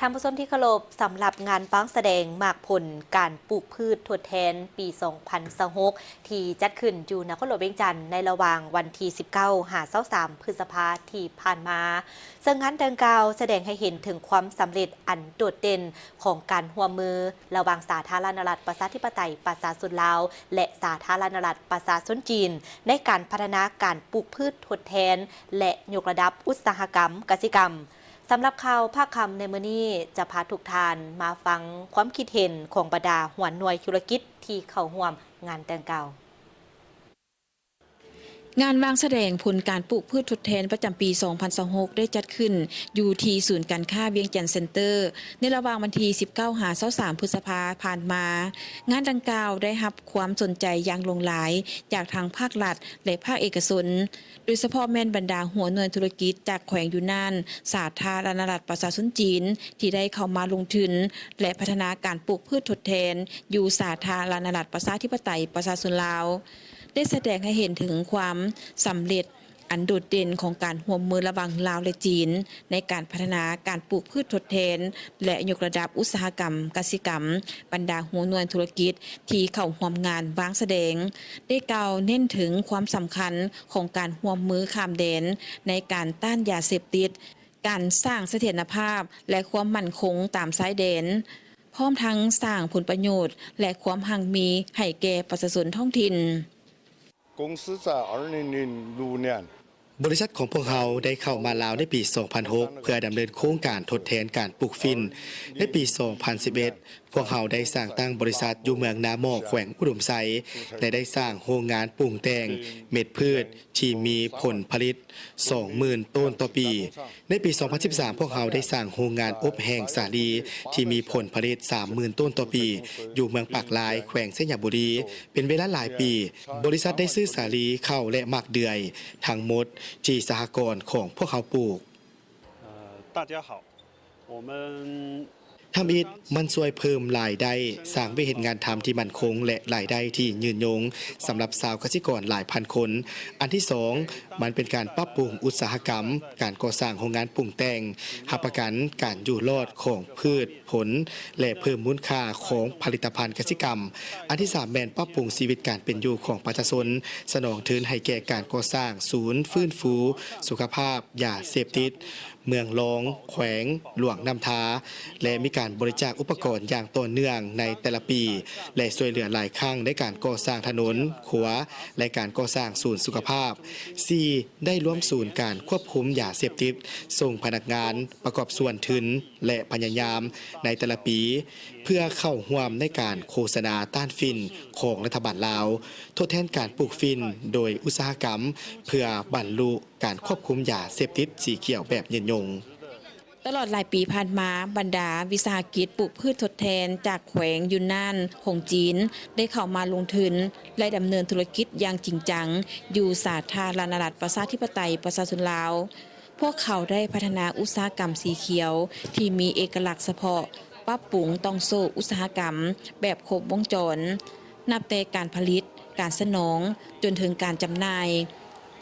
ທ່ານຜູ້ຊົມທີ່ເຄົາລົບ, ສຳລັບງານວາງສະແດງໝາກຜົນການປູກພືດທົດແທນປີສອງພັນຊາວຫົກ ທີ່ຈັດຂຶ້ນຢູ່ນະຄອນຫຼວງວຽງຈັນ ໃນລະຫວ່າງວັນທີສິບເກົ້າ ຫາ ຊາວສາມ ພຶດສະພາທີ່ຜ່ານມາ, ເຊິ່ງງານດັ່ງກ່າວສະແດງໃຫ້ເຫັນເຖິງຄວາມສຳເລັດອັນໂດດເດັ່ນຂອງການຮ່ວມມືລະຫວ່າງສາທາລະນະລັດ ປະຊາທິປະໄຕ ປະຊາຊົນລາວ ແລະ ສາທາລະນະລັດ ປະຊາຊົນຈີນ ໃນການພັດທະນາການປູກພືດທົດແທນ ແລະ ຍົກລະດັບອຸດສາຫະກຳກະສິກຳ. ສຳລັບຂ່າວພາກຄ່ຳໃນມື້ນີ້ ຈະພາທຸກທ່ານມາຟັງຄວາມຄິດເຫັນຂອງບັນດາຫົວໜ່ວຍທຸລະກິດທີ່ເຂົ້າຮ່ວມງານດັ່ງກ່າວ. ງານວາງສະແດງຜົນການປູກພືດທົດແທນປະຈຳປີສອງພັນຊາວຫົກ ໄດ້ຈັດຂຶ້ນຢູ່ທີ່ສູນການຄ້າວຽງຈັນເຊັນເຕີ ໃນລະຫວ່າງວັນທີສິບເກົ້າ ຫາ ຊາວສາມ ພຶດສະພາຜ່ານມາ. ງານດັ່ງກ່າວໄດ້ຮັບຄວາມສົນໃຈຢ່າງຫຼວງຫຼາຍຈາກທັງພາກລັດ ແລະ ພາກເອກະຊົນ. ໂດຍສະເພາະແມ່ນບັນດາຫົວໜ່ວຍທຸລະກິດຈາກແຂວງຢູນນານ ສາທາລະນະລັດປະຊາຊົນຈີນ ທີ່ໄດ້ເຂົ້າມາລົງທຶນ ແລະ ພັດທະນາການປູກພືດທົດແທນຢູ່ສາທາລະນະລັດປະຊາທິປະໄຕປະຊາຊົນລາວ ໄດ້ສະແດງໃຫ້ເຫັນເຖິງຄວາມສຳເລັດອັນໂດດເດັ່ນຂອງການຮ່ວມມືລະຫວ່າງລາວ ແລະ ຈີນ ໃນການພັດທະນາການປູກພືດທົດແທນ ແລະ ຍົກລະດັບອຸດສາຫະກຳກະສິກຳ. ບັນດາຫົວໜ່ວຍທຸລະກິດທີ່ເຂົ້າຮ່ວມງານວາງສະແດງ ໄດ້ກ່າວເນັ້ນເຖິງຄວາມສຳຄັນຂອງການຮ່ວມມືຂ້າມແດນໃນການຕ້ານຢາເສບຕິດ, ການສ້າງສະຖຽນນະພາບ ແລະ ຄວາມໝັ້ນຄົງຕາມຊາຍແດນ, ພ້ອມທັງສ້າງຜົນປະໂຫຍດ ແລະ ຄວາມຮັ່ງມີໃຫ້ແກ່ປະຊາຊົນທ້ອງຖິ່ນ. ບໍລິສັດຂອງພວກເຮົາໄດ້ເຂົ້າມາລາວໃນປີສອງພັນຫົກ ເພື່ອດຳເນີນໂຄງການທົດແທນການປູກຝິ່ນ. ໃນປີສອງພັນສິບເອັດ ພວກເຮົາໄດ້ສ້າງຕັ້ງບໍລິສັດຢູ່ເມືອງນາໝໍ້ ແຂວງອຸດົມໄຊ ແລະ ໄດ້ສ້າງໂຮງງານປຸງແຕ່ງເມັດພືດທີ່ມີຜົນຜະລິດສອງໝື່ນໂຕນຕໍ່ປີ. ໃນປີສອງພັນສິບສາມ ພວກເຮົາໄດ້ສ້າງໂຮງງານອົບແຫ້ງສາລີທີ່ມີຜົນຜະລິດສາມໝື່ນໂຕນຕໍ່ປີ ຢູ່ເມືອງປາກລາຍ ແຂວງໄຊຍະບູລີ ເປັນເວລາຫຼາຍປີ. ບໍລິສັດໄດ້ຊື້ສາລີ, ເຂົ້າ ແລະ ໝາກເດືອຍ ທັງໝົດທີ່ສະຫະກອນຂອງພວກເຮົາປູກ. ເອີ່ 大家好 我们 ທຳອິດ, ມັນຊ່ວຍເພີ່ມລາຍໄດ້, ສ້າງວຽກເຮັດງານທຳທີ່ໝັ້ນຄົງ ແລະ ລາຍໄດ້ທີ່ຍືນຍົງສຳລັບຊາວກະສິກອນຫຼາຍພັນຄົນ. ອັນທີສອງ, ມັນເປັນການປັບປຸງອຸດສາຫະກຳ, ການກໍ່ສ້າງໂຮງງານປຸງແຕ່ງ, ຮັບປະກັນການຢູ່ລອດຂອງພືດ ຜົນ ແລະ ເພີ່ມມູນຄ່າຂອງຜະລິດຕະພັນກະສິກຳ. ອັນທີສາມແມ່ນປັບປຸງຊີວິດການເປັນຢູ່ຂອງປະຊາຊົນ, ສະໜອງທຶນໃຫ້ແກ່ການກໍ່ສ້າງສູນຟື້ນຟູສຸຂະພາບຢາເສບຕິດ ເມືອງລອງ ແຂວງຫຼວງນ້ຳທາ ແລະ ມີການບໍລິຈາກອຸປະກອນຢ່າງຕໍ່ເນື່ອງໃນແຕ່ລະປີ ແລະ ຊ່ວຍເຫຼືອຫຼາຍຄັ້ງໃນການກໍ່ສ້າງຖະໜົນ, ຂົວ ແລະ ການກໍ່ສ້າງສູນສຸຂະພາບ. ສີ່ ໄດ້ລວມສູນການຄວບຄຸມຢາເສບຕິດ, ສົ່ງພະນັກງານປະກອບສ່ວນທຶນ ແລະ ພະຍາຍາມໃນແຕ່ລະປີ ເພື່ອເຂົ້າຮ່ວມໃນການໂຄສະນາຕ້ານຝິ່ນຂອງລັດຖະບານລາວ, ທົດແທນການປູກຝິ່ນໂດຍອຸດສາຫະກຳ ເພື່ອບັນລຸການຄວບຄຸມຢາເສບຕິດສີຂຽວແບບຍືນຍົງ. ຕະຫຼອດຫຼາຍປີຜ່ານມາ, ບັນດາວິສາຫະກິດປູກພືດທົດແທນຈາກແຂວງຢູນນານຂອງຈີນ ໄດ້ເຂົ້າມາລົງທຶນ ແລະ ດຳເນີນທຸລະກິດຢ່າງຈິງຈັງຢູ່ສາທາລະນະລັດປະຊາທິປະໄຕປະຊາຊົນລາວ. ພວກເຂົາໄດ້ພັດທະນາອຸດສາຫະກຳສີຂຽວທີ່ມີເອກະລັກສະເພາະ, ປັບປຸງຕ່ອງໂສ້ອຸດສາຫະກຳແບບຄົບວົງຈອນ, ນັບແຕ່ການຜະລິດ, ການສະໜອງ ຈົນເຖິງການຈຳໜ່າຍ.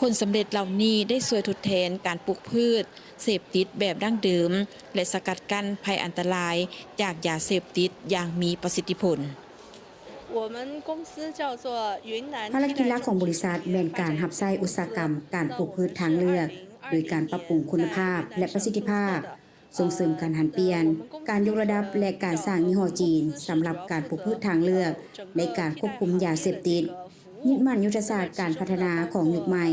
ຜົນສຳເລັດເຫຼົ່ານີ້ໄດ້ຊ່ວຍທົດແທນການປູກພືດເສບຕິດແບບດັ້ງເດີມ ແລະ ສະກັດກັ້ນໄພອັນຕະລາຍຈາກຢາເສບຕິດຢ່າງມີປະສິດທິຜົນ. ພາລະກິດຫຼັກຂອງບໍລິສັດແມ່ນການຮັບໃຊ້ອຸດສາຫະກຳການປູກພືດທາງເລືອກ ໂດຍການປັບປຸງຄຸນນະພາບ ແລະ ປະສິດທິພາບ, ສົ່ງເສີມການຫັນປ່ຽນ, ການຍົກລະດັບ ແລະ ການສ້າງຍີ່ຫໍ້ຈີນສຳລັບການປູກພືດທາງເລືອກໃນການຄວບຄຸມຢາເສບຕິດ, ຍຶດໝັ້ນຍຸດທະສາດການພັດທະນາຂອງຍຸກໃໝ່,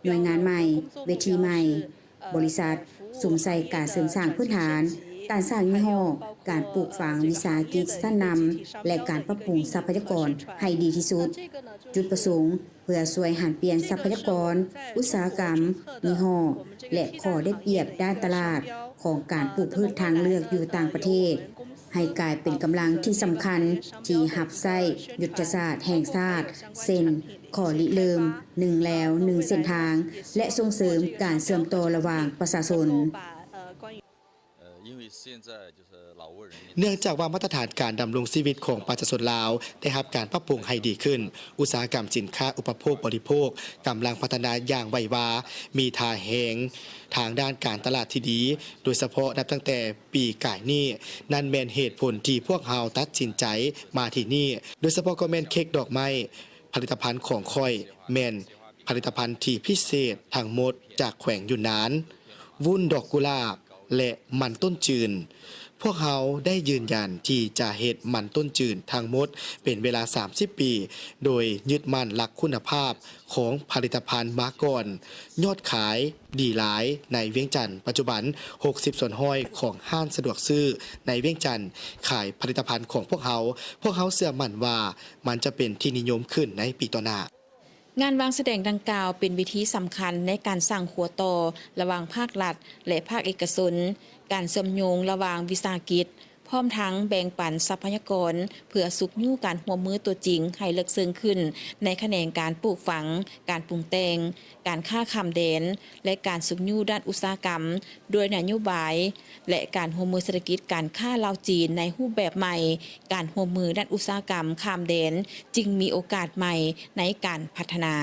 ໜ່ວຍງານໃໝ່, ເວທີໃໝ່. ບໍລິສັດສຸມໃສ່ການເສີມສ້າງພື້ນຖານ, ການສ້າງຍີ່ຫໍ້, ການປູກຝັງວິສາຫະກິດຊັ້ນນຳ ແລະ ການປັບປຸງຊັບພະຍາກອນໃຫ້ດີທີ່ສຸດ. ຈຸດປະສົງ ເພື່ອຊ່ວຍຫັນປ່ຽນຊັບພະຍາກອນອຸດສາຫະກຳ, ຍີ່ຫໍ້ ແລະ ຂໍ້ໄດ້ປຽບດ້ານຕະຫຼາດຂອງການປູກພືດທາງເລືອກຢູ່ຕ່າງປະເທດ ໃຫ້ກາຍເປັນກຳລັງທີ່ສຳຄັນທີ່ຮັບໃຊ້ຍຸດທະສາດແຫ່ງຊາດ ເຊັ່ນ ຂໍ້ລິເລີ່ມໜຶ່ງແລວໜຶ່ງເສັ້ນທາງ ແລະ ສົ່ງເສີມການເຊື່ອມຕໍ່ລະຫວ່າງປະຊາຊົນ.因为现在就是老挝人民 ເນື່ອງຈາກວ່າມາດຕະຖານການດຳລົງຊີວິດຂອງປະຊາຊົນລາວໄດ້ຮັບການປັບປຸງໃຫ້ດີຂຶ້ນ, ອຸດສາຫະກຳສິນຄ້າອຸປະໂພກບໍລິໂພກກຳລັງພັດທະນາຢ່າງໄວວາ, ມີທ່າແຮງທາງດ້ານການຕະຫຼາດທີ່ດີ, ໂດຍສະເພາະນັບຕັ້ງແຕ່ປີກາຍນີ້. ນັ້ນແມ່ນເຫດຜົນທີ່ພວກເຮົາຕັດສິນໃຈມາທີ່ນີ້, ໂດຍສະເພາະກໍແມ່ນເຄ້ກດອກໄມ້. ຜະລິດຕະພັນຂອງຂ້ອຍແມ່ນຜະລິດຕະພັນທີ່ພິເສດທັງໝົດຈາກແຂວງຢຸນນານ, ວຸ້ນດອກກຸຫຼາບ ແລະ ມັນຕົ້ນຈືນ. ພວກເຮົາໄດ້ຢືນຢັນທີ່ຈະເຮັດມັນຕົ້ນຈືນທັງໝົດເປັນເວລາສາມສິບປີ, ໂດຍຍຶດໝັ້ນຫຼັກຄຸນນະພາບຂອງຜະລິດຕະພັນມາກ່ອນ. ຍອດຂາຍດີຫຼາຍໃນວຽງຈັນ. ປັດຈຸບັນ ຫົກສິບສ່ວນຮ້ອຍຂອງຮ້ານສະດວກຊື້ໃນວຽງຈັນຂາຍຜະລິດຕະພັນຂອງພວກເຮົາ. ພວກເຮົາເຊື່ອໝັ້ນວ່າມັນຈະເປັນທີ່ນິຍົມຂຶ້ນໃນປີຕໍ່ໜ້າ. ງານວາງສະແດງດັ່ງກ່າວເປັນເວທີສຳຄັນໃນການສ້າງຂົວຕໍ່ລະຫວ່າງພາກລັດ ແລະ ພາກເອກະຊົນ, ການເຊື່ອມໂຍງລະຫວ່າງວິສາຫະກິດ, ພ້ອມທັງແບ່ງປັນຊັບພະຍາກອນເພື່ອຊຸກຍູ້ການຮ່ວມມືຕົວຈິງໃຫ້ເລິກເຊິ່ງຂຶ້ນໃນຂະແໜງການປູກຝັງ, ການປຸງແຕ່ງ, ການຄ້າຂ້າມແດນ ແລະ ການຊຸກຍູ້ດ້ານອຸດສາຫະກຳ ດ້ວຍນະໂຍບາຍ ແລະ ການຮ່ວມມືເສດຖະກິດການຄ້າລາວ-ຈີນໃນຮູບແບບໃໝ່. ການຮ່ວມມືດ້ານອຸດສາຫະກຳຂ້າມແດນຈຶ່ງມີໂອກາດໃໝ່ໃນການພັດທະນາ.